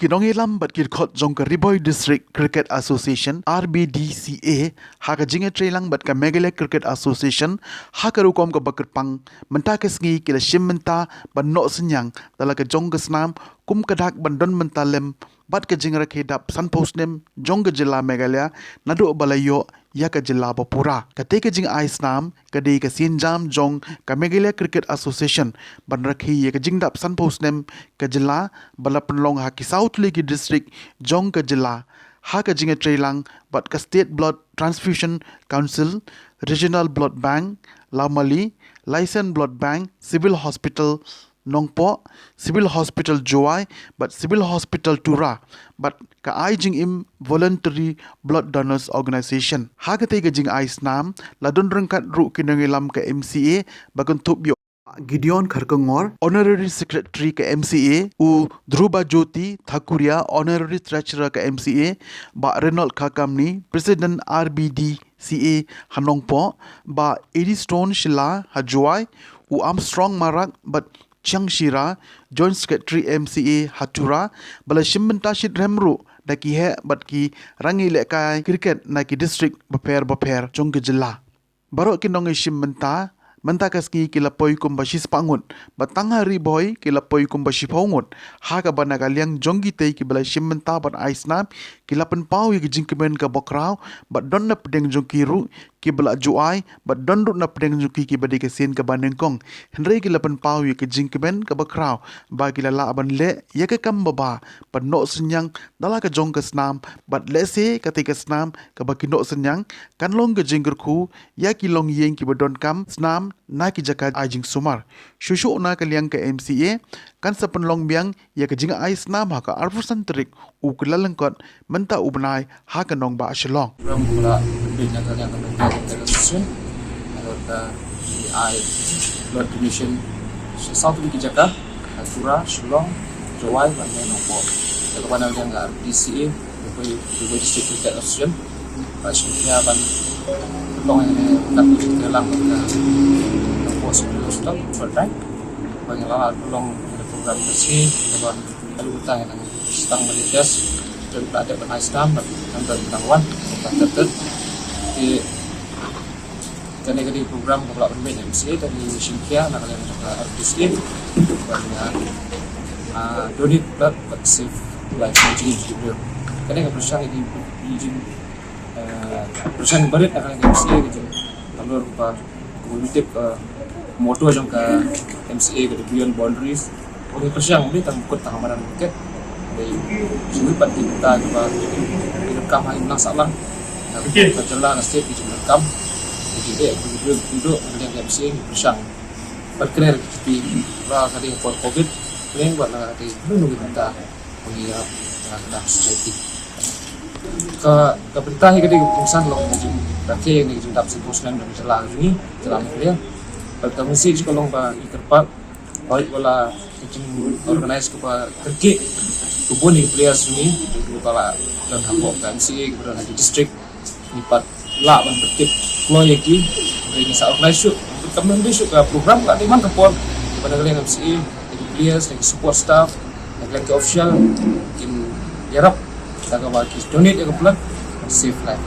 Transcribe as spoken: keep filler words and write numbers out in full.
Ki nongïalam bad ki dkhot jong ka Ri Bhoi District Cricket Association, R B D C A, ha ka jingïatreilang bad ka Meghalaya Cricket Association ha ka rukom kaba kyrpang, mynta ka sngi ki la shim bynta ban noh synñiang da la ka jong ka snam kum ka dak ban don bynta lem bad ka jingrakhe dap sanphew snem jong ka jylla Meghalaya naduh ba la ïoh ïa ka jylla ba pura. Katei ka jingai snam ka dei ka sienjam jong ka Meghalaya Cricket Association ban rakhe ïa ka jingdap sanphew snem ka jylla, ba la pynlong ha ki saw tylli ki district jong ka jylla ha ka jingïatreilang bad ka State Blood Transfusion Council, Regional Blood Bank Lawmali, Licensed Blood Bank, Civil Hospital Nongpoh, Civil Hospital Jowai bad Civil Hospital Tura, bad ka Ai Jingim Voluntary Blood Donors Organization. Ha katei ka jingai snam la don ryngkat ruh ki nongïalam ka M C A ba kynthup ïa u Gideon Kharkongor, Honorary Secretary ka M C A, u Dhruba Jyoti Thakuria, Honorary Treasurer ka M C A, Bah Reynold Kharkamni, President R B D C A ha Nongpoh, Bah Eddie Stone Shylla ha Jowai, u Armstrong Marak bad Chiang Shira, Joint Secretary M C A ha Tura, ba la shim bynta shitrhem ruh da ki heh bad ki rangïalehkai cricket na ki district bapher bapher jong ka jylla. Baroh ki nongïashim bynta mynta ka sngi ki la poi kumba shispah ngut, bad tang ha Ri Bhoi ki la poi kumba shiphew ngut, ha kaba na ka liang jong kitei kiba la shim bynta ban ai snam ki la pynpaw ïa ka jingkmen kaba khraw, bad don na pdeng jong ki ruh kiba la ju ai, bad don ruh na pdeng jong ki kiba dei ka sien kaba nyngkong. Hynrei ki la pynpaw ïa ka jingkmen kaba khraw ba ki la lah ban leh ïa ka kam ba bha, ban noh synñiang da la ka jong ka snam, bad lehse katei ka snam kaba ki noh synñiang kan long ka jingkyrkhu ïa ki longïing kiba donkam snam na ki jaka ai jingsumar. Shuh shuh na ka liang ka M C A kan sa pynlong biang ïa ka jingai snam ha ka arphew san tarik u Kyllalyngkot mynta u bnai ha ka nongbah Shillong. Program ba la pynbeit na ka liang ka Meghalaya Cricket Association, halor ka jingai blood donation sha saw tylli ki jaka, ha Tura, Shillong, Jowai bad Nongpoh. Kaba na ka liang ka R B D C A, Ri Bhoi, Ri Bhoi District Cricket Association, ba shimkhia ban pynlong ïa kane ka program ka Nongpoh Civil Hospital, Blood Bank. Ba ngi la pynlong ïa ka program ka sngi, kaba haduh mynta ngi dang sdang ban ïa test, don ba la dep ban ai snam, bad don ba dang wan, ba la dep test. Te kane ka dei program kaba la pynbeit na M C A, te ngi shimkhia na ka liang ka R B D C A, ban, ah, donate blood bad save life. Kane ka pyrshang ïa ki, ïa ki, ah, pyrshang barit na ka liang ka M C A ka jong, halor ba Kumba tip, eh, motto jong ka M C A ka dei Beyond Boundaries. Ka pyrshang ym dei tang kut tang ha madan cricket. Dei shuh pat ki bynta kiba ki donkam ha imlang sahlang. Na ka jylla, na state ki jingdonkam. Ki jingeh, ki jingduk, ki jingduk, ka dei ka M C A ki pyrshang. Bad kane ruh ki kti ba ka dei ka por covid, kane ruh ka dei kano kano ki bynta. Ka, ka bynta hi ka dei ka pynsan long ka jingrakhe ne ka jingdap sngewbha snem jong ka jylla ka jong ngi, jylla Meghalaya. Bad ka message ka long ba ngi kyrpad ba hoi ba la ka jingorganize kaba kyrkieh ka bun ki players jong ngi, kiba la don hapoh ka M C A, kiba don ha ki district, ngi pat lah ban pyntip kloi ïa ki, hynrei ngi sa organize shuh, kam dei shuh ka program, ka dei man ka por, kiba na ka liang M C A, ki players, ki support staff, na ka liang ki official, kin ïarap da kaba ki donate ïa ka blood, save life.